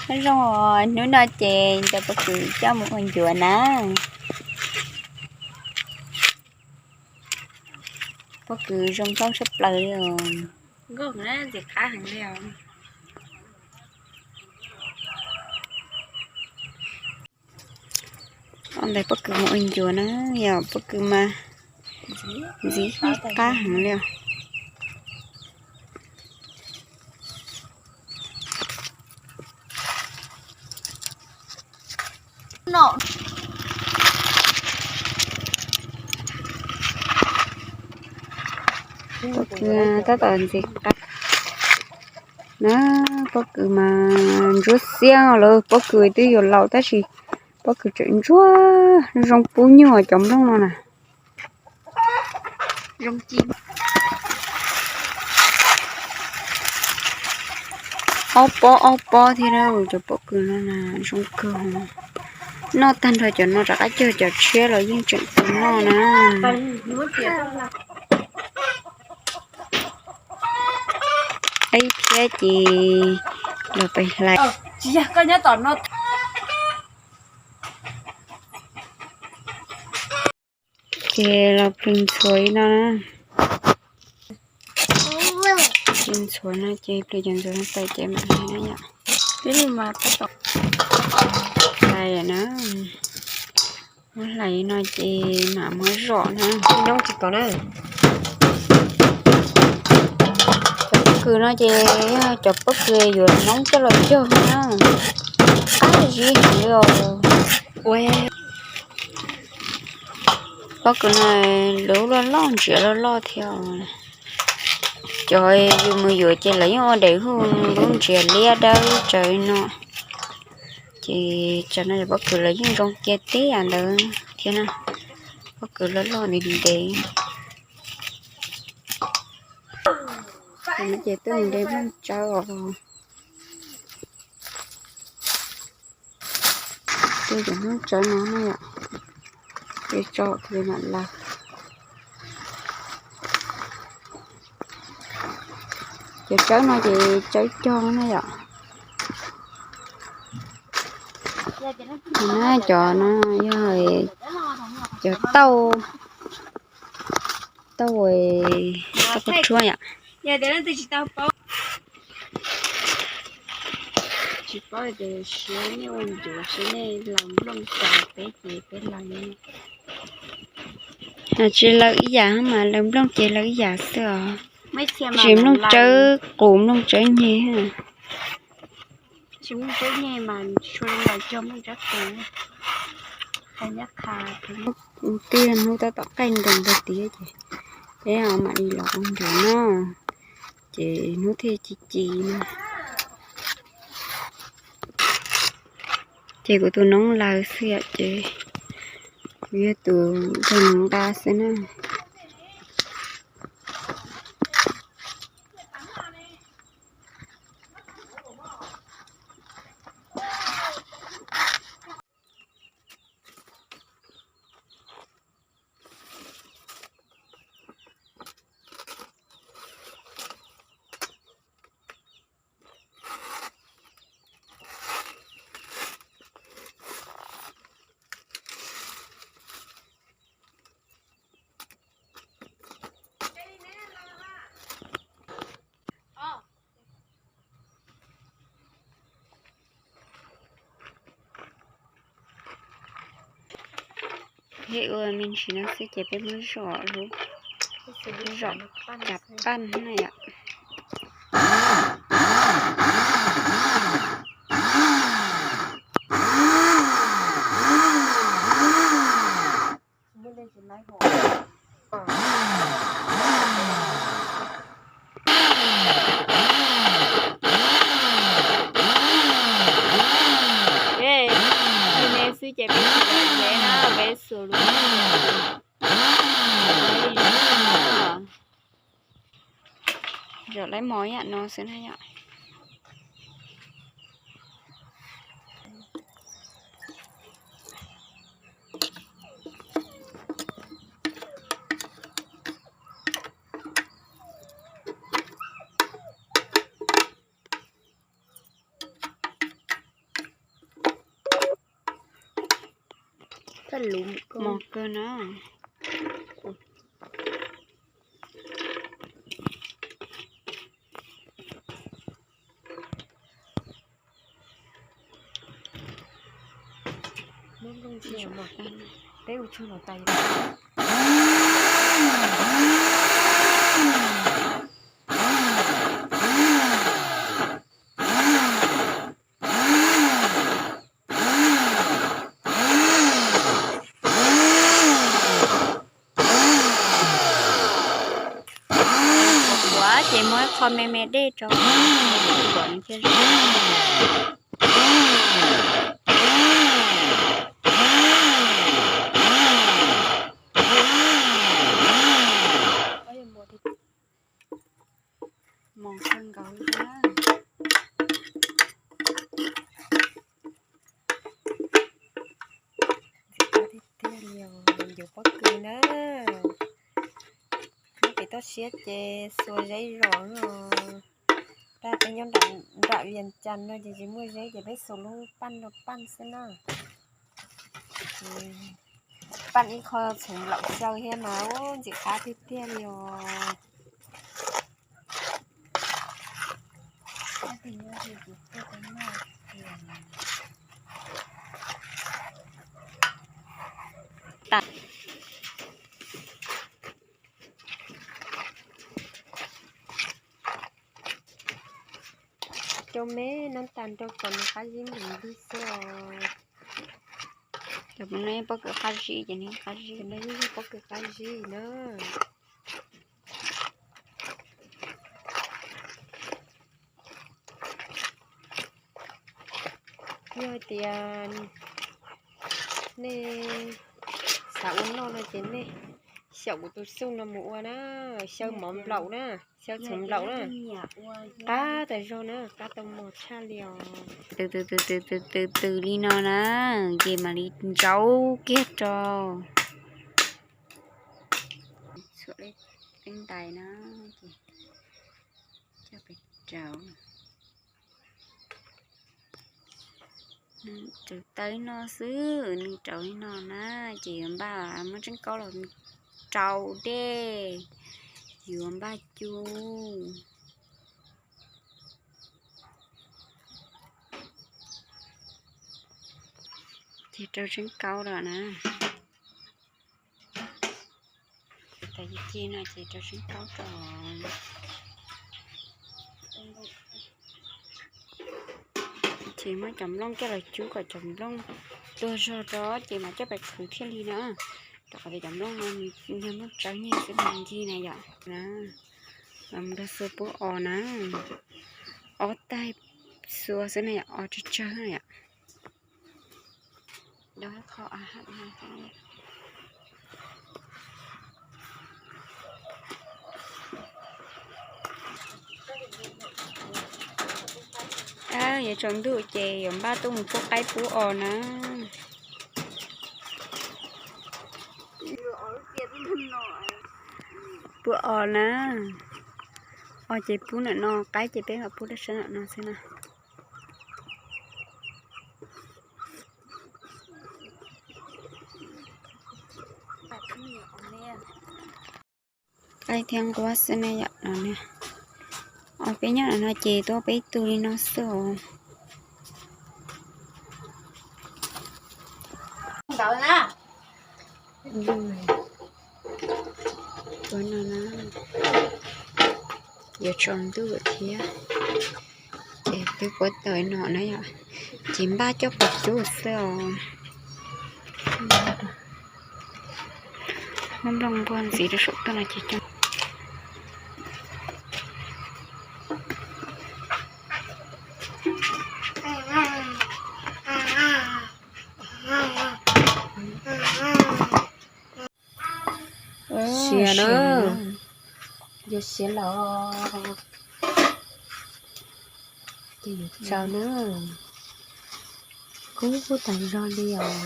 Nyob zoo os, hnub no ces ncaws pob kws coj mus ua ncuav na. Pob kws zoo nkauj tshaj plaws li os. Ntxim qab heev li os. Ntawm pob kws mus ua ncuav na, yog pob kws mas ntxim qab heev li os. Pob kws tab tom ntxim qab na, pob kws mas ntsuab xiab lawm, pob kws twb yuav laus tab sis pob kws tseem ntsuab zoo pub nyuj cov nplooj no na. Ob pob ob pob thiab na, cov pob kws no na zoo kawg. Noj tag nrho cov no rov qab cog cov tshiab los yeej tseem tau noj na. Ib phiab ces los pem hlais. Ces los plhws ntxhuav li no na. Plhws ntxhuav no ces plhws cov ntxhuav no tawm ces mam hlais na yom. Hlais na. Muab hlais li no ces mam muab zom na. Nyob tsis tau na. Cov pob kws no ces yog cov pob kws yuav noob coj los cog na. Qab zib heev li os. Pob kws no lub loj loj, ntsiav loj loj thiab. Cov yus mus yuav ces lawv yeej ua daim huj lub ntsiav liab dawb tsawv no. Ces tsam no cov pob kws lawv yeej zoo cia teb yam ntawd thiab na. Pob kws loj loj ntev ntev. Ces twb mus de nplooj tsawb os. De cov nplooj tsawb no na yom. De tso ces mam laws. Cov tsawb no ces tsawb cog na yom. Na cov no yog cov tauj, tauj, tauj kua tshuab yom. Tsis paub tias siab nej ua ncuav siab nej laws nplooj tso peb ces peb laws. Tsis laws ib yam mas laws nplooj ces laws ib yam xwb os. Tsis nplooj tsawb qus nplooj tsawb nyeg. Tsis nplooj tsawb nyeg mas tsuas laws cog nplooj tsawb qus. Twb hnub tab tom qaij nroos ntawd tiag ces peb mam li los ua ncuav na. Ces hnub thiaj ci ci na. Ces kuv tus noob laws xwb yom, ces kuv yog tus nrog nws nqa xwb na. Peb ua me ntsis no xwb ces peb muab zom lub, zom cas paj na yom. Li ne xwb ces peb, peb xuas lub, zom laib mov yam no xwb na yom. Paj lus mos kawg na. Peb ua tsuag los tas. Kuav ces muab ib qho me me dej rau, kuav thiaj zoo. Mos kawg nkaus li na. Ntxim qab tiag tiag li os, ncuav pob kws na. Nyob pem toj siab ces xuas zeb zos os. Tab peb nyob nram Vias Cas no ces tsis muaj zeb ces peb xuas lub paj no paj xwb na. Paj ib qho txhoov nplaum xyaw thiab mas ntxim qab tiag tiag li os. Rau me nab tas nrog kom nws qab zib npaum li xwb os. Cov no pob kws qab zib ces nws qab zib, no yog pob kws qab zib na. Yog hais tias nej xav ua noj no ces nej xyaum kuv tus xuj no mus ua na, xyaw mov nplaum na, xyaw txhoov nplaum na. Qab tas zog na, qab tau mos tshaj li os. Tws tws tws tws tws tws li no na, ces mam li ntsauv kiag rau. Txhuam lej teeb ntais na, ces coj pem rau. Nws rauv taw li no xwb, nws rauv li no na, ces yuav npaj muab tseeb kaub los rau dej, yuav npaj cu. Ces rau tseeb kaub lawm na. Tau ci ci no ces rau tseeb kaub rau. Ces muab cov nplooj coj los cub kom cov nplooj tuag zog rau ces mam coj pais qhwv thiaj li na. Rau qhov tias cov nplooj no nws yog nplooj tsawb nyiaj xwb mas ncig na yom. Los mus rau xua pub os na. Ob tais xua xwb na yom, os tsawg tsawg na yom. Yuav tsaus ntuj ces yuav npaj tuaj mus pub qaib pub os na. Pub os na. Os ces pub ntawm no, qaib ces peb mam pub dab tsi ntawm no xwb na. Qaib thiab nquab xwb ne yom no. Os peb nyob no ces tuaj peb tug li no xwb os. Ua no na, yuav tsaus ntuj thiab, ces twb puab tawm no na yom, ces npaj coj pais cub xwb os. Muab nplooj npuag ntxiv rau saum tuaj no ces coj. Siav na, yog siav los ces yuav tsaus na, kub tas zog li os.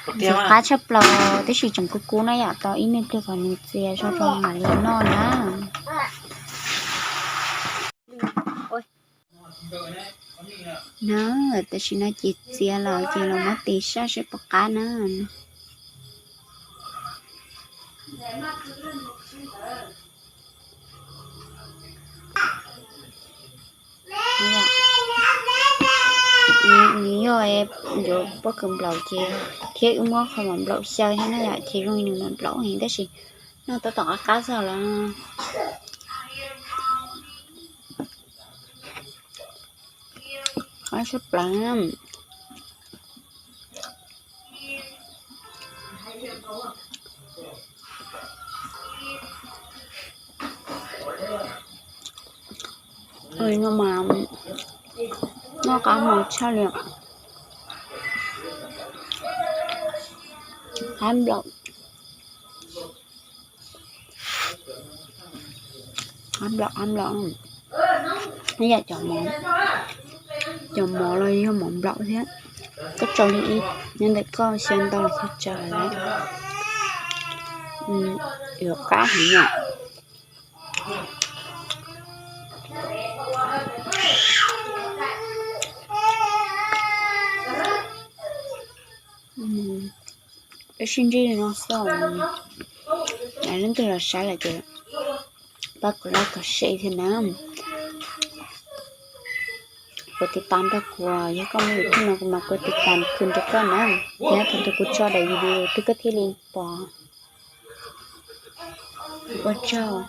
Txiv qab tshaj plaws tab sis tseem kub kub na yom, tos ib me pliag kom nws txias zoo rau mam li noj na. Na, tam sim no ces txias los ces los muab tis saib seb puas qab na. Nws yog yuav pob kws nplaum ces thiab wb muab qhov mom nplaum xyaw thiab na yom, ces zoo li nws mom nplaum heev tab sis noj tab tom qab qab xwb los. Qab tshaj plaws. Ua li no mas noj qab mos tshaj li. Qab nplaum, qab nplaum, qab nplaum. Ib yam cov mov, cov mov los yog mov nplaum thiab. Koj tso li ib nyob ntawm koj xyaw ntau los xyaw tsawg lawm, yuav qab heev yom. Peb sib ntsib li no xwb, leej twg los saib lawm ces pab kuv like kom share thiab na. Kuv tiv tam rau kuv, yog koj muaj YouTube no kuv mam kuv tiv tam kws rau koj na. Nyob thaum twg kuv tso daim video twg koj thiaj li pom. Ua tsaug.